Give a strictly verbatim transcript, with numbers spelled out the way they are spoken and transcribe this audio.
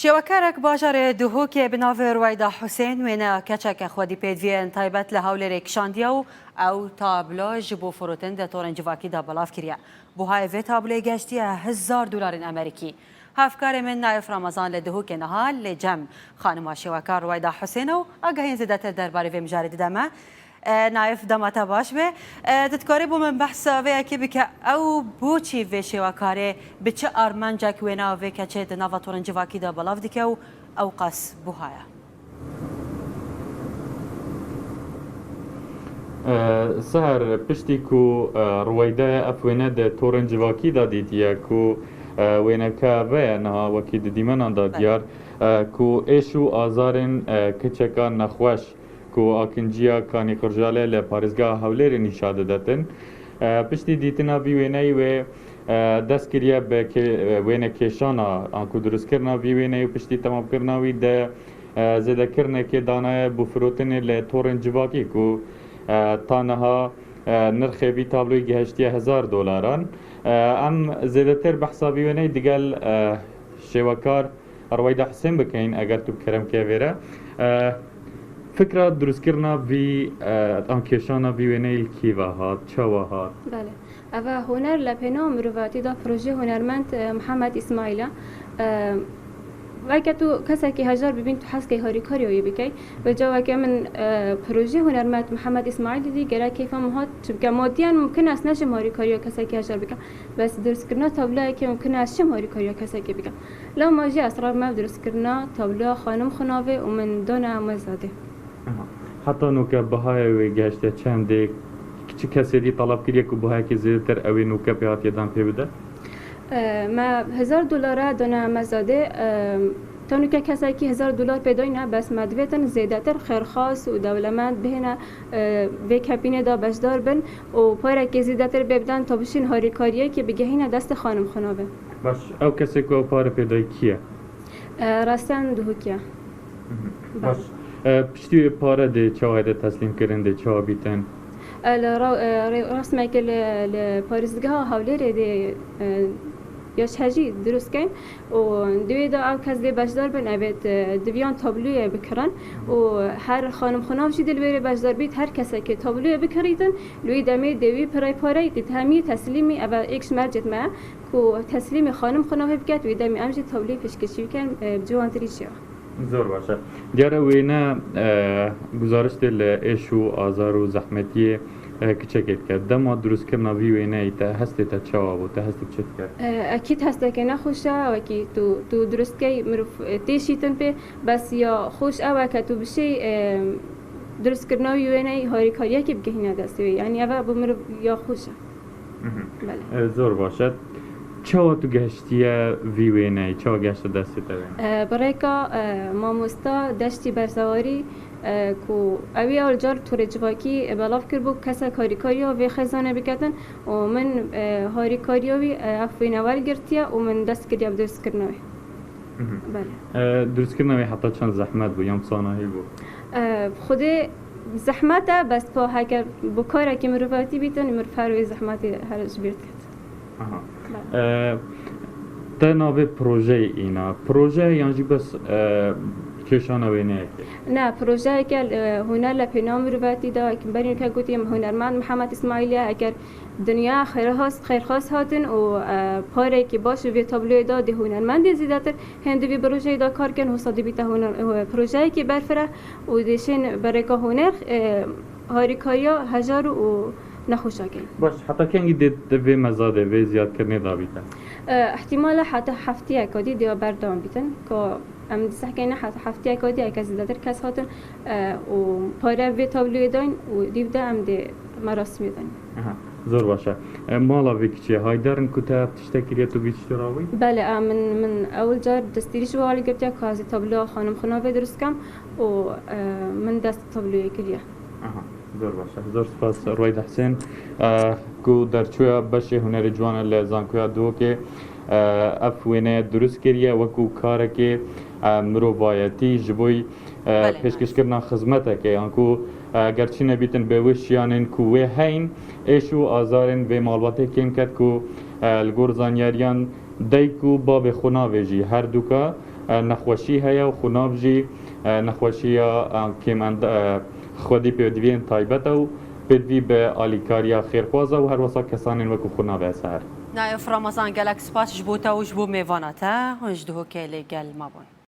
Şêwekarek bajarê Duhokê bi navê Ruweyda Husên wêneya keçeke xwedî pêdiviyên taybet li Hewlêrê kişandiye û ew tablo ji bo firotin di torên civakî de belav kiriye. Buhayê vê tabloyê gehiştiye hezar dolarên Amerîkî. Hevkarê min Naif Ramazan li Duhokê niha li cem xanima şêwekar Ruweyda Husên e û agahiyên zêdetir derbarê vê mijarê dide me. E, Naif, dema te baş be. E, tu dikarî bo min behsa vê yekê bike, ew bo çi vê şêwekarê, bi çi armencek wêneya vê keçê di nava torên civakî de belav dike û ew qas buha ye? E, Seher, piştî ku, e, Ruweyde ev wêne di torên civakî de dîtiye ku, e, wêneke ve ye niha wekî di dîmenan de diyar, e, ku êş û azarên, e, kiçeka nexweş ku akinciya kanî qirjale li parêzgeha Hewlêrê nîşa didetin. E, piştî dîtina vî wêneyî wê, e, dest kiriye bi kê-, e, wênekêşana anku dirustkirina vî wêneyî û piştî temamkirina wî de, e, zêdekirinekê danaye bo firotinê li torên civakî ku, e, ta niha, e, nirxê vî tabloyî gihiştiye hezar dolaran. E, em zêdetir behsa vî wêneyî digel, e, şêwekar Ruweyda Husên bikeyin, eger tu bi kerem ke vê re. E, fikra dirustkirina vî, e, an kêşana vî wêneyê li kî ve hat, çawa hat? Belê. Ev e huner li pênawa mirovatî de projeyê hunermend, e, Mihemed Îsmaîl e. E, weke tu kesekî hejar bibîn, tu hez key harîkariya wî bikey. Vêca weke min, e, projeyê hunermend Mihemed Îsmaîlî dî, gerek keyfa min hat, çimke madiyen mumkin e ez neşim harîkariya kesekî hejar bikim. Bes dirustkirina tabloyekê mumkin e ez çim harîkariya kesekê bikim. Lewma jî ez rabime dirustkirina tabloya Xanim Xunavê û min dane Amezadê. Aha. Heta noke bihayê wê gehişte çendê? Çi kesê dî teleb kiriye ku bihayekê zêdetir ew ê noke pê hatiye dan pê bide? E, me hezar dolara dane Amezadê. E, ta noke kesekî hezar dolar pê dayne, bes me divêtin zêdetir xêrxas û dewlemend bihêne, e, vê kepînê de beşdar bin û parekê zêdetir pê bidan ta bişîn harîkariyekê bigehîne destê Xanim Xunavê. Baş, ew kesê ku ew pare pê dayî kî ye? E, Resen Duhokî ye. Mhm. Belê. Baş. E, piştî wê pare dê çawa dê teslîm kirin, dê çawa bîtin? E, li ra-, e, rê-, rasmeke li, li parêzgeha Hewlêrê dê, e, ya şehecî dirust kein û di wê de ew kes dê beşdar bin, evêt, e, diviyan tabloyê bikirin û her Xanim Xunav jî dê li wê rê beşdar bît, her keseke tabloyê bikirîtin, li wê demê dê wî pirey parey dê hemî teslîmî, eve êk ji mercêt me ku teslîmê Xanim Xunavê biket, wê demê em jî tabloyê pêşkêşî bikin, e, bi ciwantirî jî. Zor baş e. Diyar e wêne, e, guzariştê li êş û azar û zehmetiyê, e, kiçekê dike. Dema dirustkirina vî wêneyê te hestê te çawa bû? Te hest bi çi dikir? E, ekîd hesteke nexweş e, wekî tu, tu dirust key mirov, e, têşîtin pê, bes ya xweş ew e ke tu bişêy, e, dirustkirina wî wêneyê harîkariyekê bigihîne destê wê. Yanî ev e bo mirov ya xweş e. Mhm. Belê. E, zor baş e. Çawa tu gehiştiye vî wêneyê? Çawa gehişte destê te wêne? E, bi rêka, e, mamosta Deştî Berzewarî, e, ku ew ê ew car torê civakî, e, belav kiribû, kesek harîkariya vê xêzanê biketin û min, e, harîkariya wî, e, ev wêne wergirtiye û min dest kiriye bi dirustkirina wê. Mhm. Belê. E, dirustkirina wê heta çend zehmet bû, yan bi sanahî bû? E, bi xwedê zehmet e, bes pa heke bo karekî mirovatî bîtin, mirov her wê zehmetê her ji bîr diket. Aha. Belê. E, te navê projeyê îna. Proje yan jî bes, e, kêşana wêneyekê? Ne, projeyeke, e, huner li pênawa mirovatî de, berî ke gotî, hunermend Mihemed Îsmaîlî ye, eger dinya xêrxas, xêrxas hatin û, e, parekî baş li vê tabloyê da dê hunermendê zêdetir hên di vî projeyê de kar kin, hosa dibîte huner, e, projeyekî berfireh û dê şên berêka huner, e, harîkariya hejar û nexweşa kin. Baş, heta kengî dê di vê mezadê, vê ziyadkirinê da bîte? E, îhtîmal e heta heftiyeka dî dê berdewam bîtin, ka em disehkeyne heta heftiyeka dî, eke zêdetir kes hatin, e, û pare vê tabloyê dayn û dîv de em dê merasimê dayn. Aha, zor baş e. E, mala vê kiçê haydar in ku te ev tişte kiriye, tu vî tiştê rawî? Belê, e, min, min ewil car destîrî ji wan girtiye ku ez ê tabloya Xanim Xunavê dirust kem û, e, min dest tabloyê kiriye. Aha, zor baş e. Zor spas Ruweyda Husên, e, ku derçûya beşê hunerê ciwan e li Zankoya Duhokê, e, ev wêneye dirust kiriye wekû karekê, e, mirovayetî ji bo, e, belê, pêşkêşkirina xizmetekê, yan ku, e, ger çi nebîtin bi wê şiyanên ku wê heyn, êş û azarên vê malbatê kêm ket ku, e, li gor zanyariyan dayik û bavê Xunavê jî her duka E, nexweşî heye û xunav jî, e, nexweşiya, e, kêmend-, e, xwedî pêdiviyên taybet e û pêdivî bi alîkariya xêrxwaz e û her wesa kesanên wekî xunav e ser. Nayef Ramazan, gelek spas ji bo te û ji bo mêvana te. Hûn ji Duhokê lê gel me bûn.